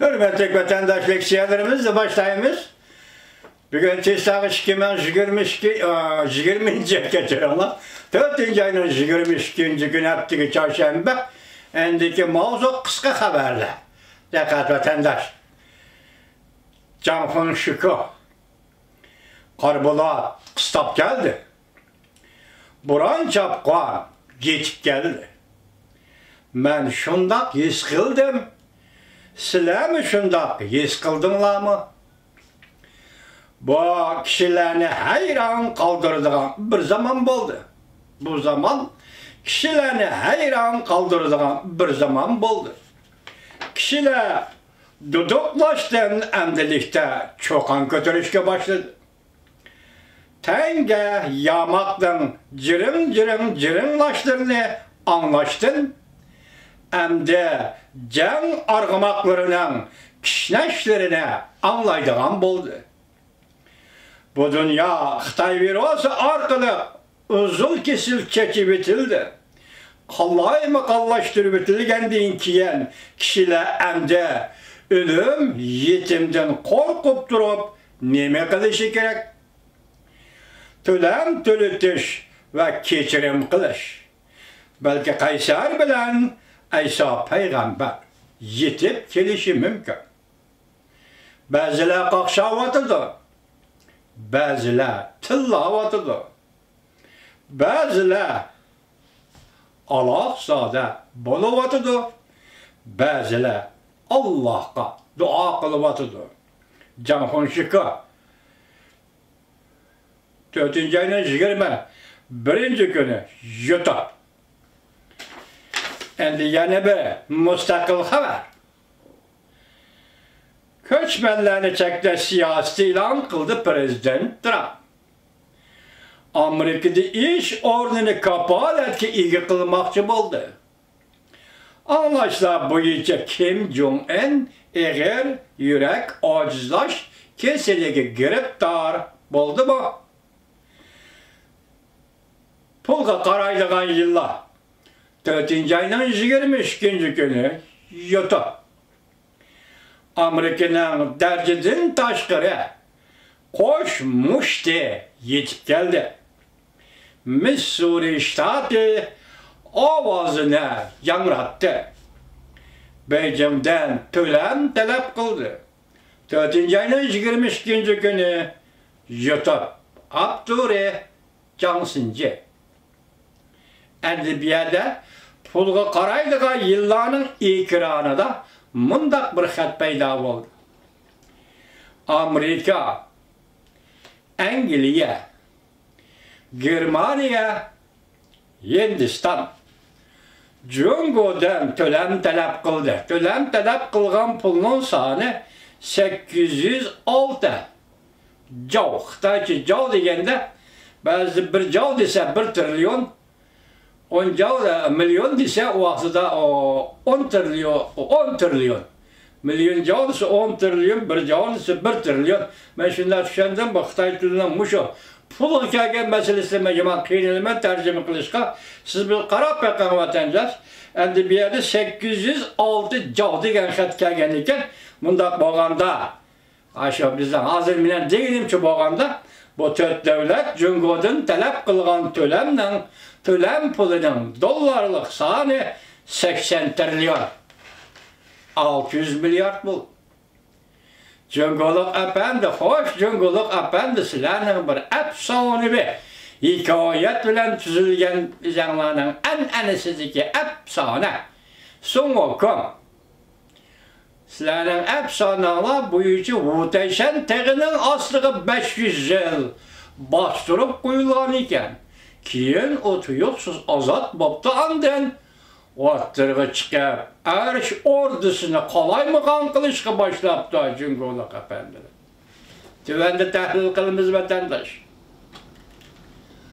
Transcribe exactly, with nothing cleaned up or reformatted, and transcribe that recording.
ھۆرمەتلىك ۋەتەنداش، لېكسىيەلىرىمىزنى باشلايمىز. بۈگۈن تېز ساغىش ئىككى مىڭ يىگىرمە ئىككى، ئا، يىگىرمىنچى يىل، كەچۈرۈڭلار. تۆتىنچى ئاينىڭ يىگىرمە ئىككىنچى كۈنى، ھەپتىگە چارشەنبە. ئەمدىكى ماۋزۇ قىسقا خەۋەرلەر. دىققەت ۋەتەنداش. جاڭ خۇن شىكو. قارا بۇلۇت قىستاپ كەلدى. بوران-چاپقۇن يېتىپ كەلدى. مەن شۇنداق ھېس قىلدىم. سىلەرمۇ شۇنداق ھېس قىلدىڭلارمۇ؟ بۇ كىشىلەرنى ھەيران قالدۇرىدىغان بىر زامان بولدى. بۇ زامان كىشىلەرنى ھەيران قالدۇرىدىغان بىر زامان بولدى. كىشىلەر دۇدۇقلاشتىن ئەمدىلىكتە چۇقان كۆتۈرۈشكە باشلىدى. تەڭگە ياماقنىڭ جىرىڭ-جىرىڭ جىرىڭلاشلىرىنى ئاڭلاشتىن، ئەمدى جەڭ ئارغىماقلىرىنىڭ كىشنەشلىرىنى ئاڭلايدىغان بولدى. بۇ دۇنيا خىتاي ۋىرۇسى ئارقىلىق ئۈزۈل-كېسىل چېچىۋېتىلدى. قالايمىقانلاشتۇرۇۋېتىلگەندىن كېيىن، كىشىلەر ئەمدى ئۆلۈم، يېتىمدىن قورقۇپ تۇرۇپ نېمە قىلىشى كېرەك؟ تۆلەم تۆلىتىش ۋە كەچۈرۈم قىلىش. بەلكى قەيسەر بىلەن ئەيسا پەيغەمبەر يېتىپ كېلىشى مۇمكىن. بەزىلەر قاقشاۋاتىدۇ، بەزىلەر تىللاۋاتىدۇ، بەزىلەر ئالاقزادە بولۇۋاتىدۇ، بەزىلەر ئاللاھقا دۇئا قىلىۋاتىدۇ. جاڭ خۇن شىكو، تۆتىنچى ئاينىڭ يىگىرمە بىرىنچى كۈنى يۇتۇپ. ئەمدى يەنە بىر مۇستەقىل خەۋەر. كۆچمەنلەرنى چەكلەش سىياسىتى ئېلان قىلدى پىرېزىدېنت ترامپ. ئامېرىكىدا ئىش ئورنىنى كاپالەتكە ئىگە قىلماقچى بولدى. ئاڭلاشلار بويىچە كىم جوڭ ئىن ئېغىر يۈرەك ئاجىزلاش كېسىلىگە گىرىپتار بولدىمۇ؟ پۇلغا قارايدىغان يىللار. تۆتىنچى ئاينىڭ يىگىرمە ئىككىنچى كۈنى يۇتۇپ. ئامېرىكىنىڭ دەرىجىدىن تاشقىرى قوش مۇشتى يېتىپ كەلدى. مىسسۇرى شتاتى ئاۋازىنى ياڭراتتى. بېيجىڭدىن تۆلەم تەلەپ قىلدى. تۆتىنچى ئاينىڭ يىگىرمە ئىككىنچى كۈنى يۇتۇپ. ئاپتورى جاڭ سىنجى. ئەدلىيەدە پۇلغا قارايدىغان يىللارنىڭ ئېكرانىدا مۇنداق بىر خەت پەيدا بولدى. ئامېرىكا، ئەنگلىيە، گېرمانىيە، ھىندىستان جۇڭگودىن تۆلەم تەلەپ قىلدى. تۆلەم تەلەپ قىلغان پۇلنىڭ سانى سەككىز يۈز ئالتە. جاۋ، خىتايچە جاۋ دېگەندە، بەزىدە بىر جاۋ دېسە بىر تىرىليون، ئون جاۋ، مىليون دېسە ئۇ ۋاقتىدا ئون تىرىليون، ئون تىرىليون. مىليون جاۋ دېسە ئون تىرىليون، بىر جاۋ دېسە بىر تىرىليون. مەن شۇنداق چۈشەندىم، بۇ خىتاي تىلىنىڭ مۇشۇ پۇلغا كەلگەن مەسىلىسىدە مەن يامان قىينىلىمەن تەرجىمە قىلىشقا. سىز بىر قاراپ بېقىڭ، ۋەتەنداش. ئەمدى بۇ يەردە سەككىز يۈز ئالتە جاۋ دېگەن خەت كەلگەن ئىكەن. مۇنداق بولغاندا، ئاشۇ بىزنىڭ ھازىر مېنىڭ دېگىنىمچە بولغاندا، بۇ تۆت دۆلەت جۇڭگودىن تەلەپ قىلغان تۆلەمنىڭ، تۆلەم پۇلىنىڭ دوللارلىق سانى سەكسەن تىرىليون، ئالتە يۈز مىليارد پۇل. جۇڭگولۇق ئەپەندى، خوش، جۇڭگولۇق ئەپەندى، سىلەرنىڭ بىر ئەپسانىۋى ھېكايەت بىلەن تۈزۈلگەن ئۆزەڭلارنىڭ ئەنئەنىسىدىكى ئەپسانە سۇڭ ۋۇكۇڭ. سىلەرنىڭ ئەپسانەڭلار بويىچە ۋۇتەيشەن تېغىنىڭ ئاستىغا بەش يۈز يىل باستۇرۇپ قويۇلغان ئىكەن. كېيىن ئۇ تۇيۇقسىز ئازاد بوپتۇ، ئاندىن ئوتتۇرىغا چىقىپ، ئەرش ئوردىسىنى قالايمىقان قىلىشقا باشلاپتۇ جۇڭگولۇق ئەپەندىلەر. تۆۋەندە تەھلىل قىلىمىز، ۋەتەنداش.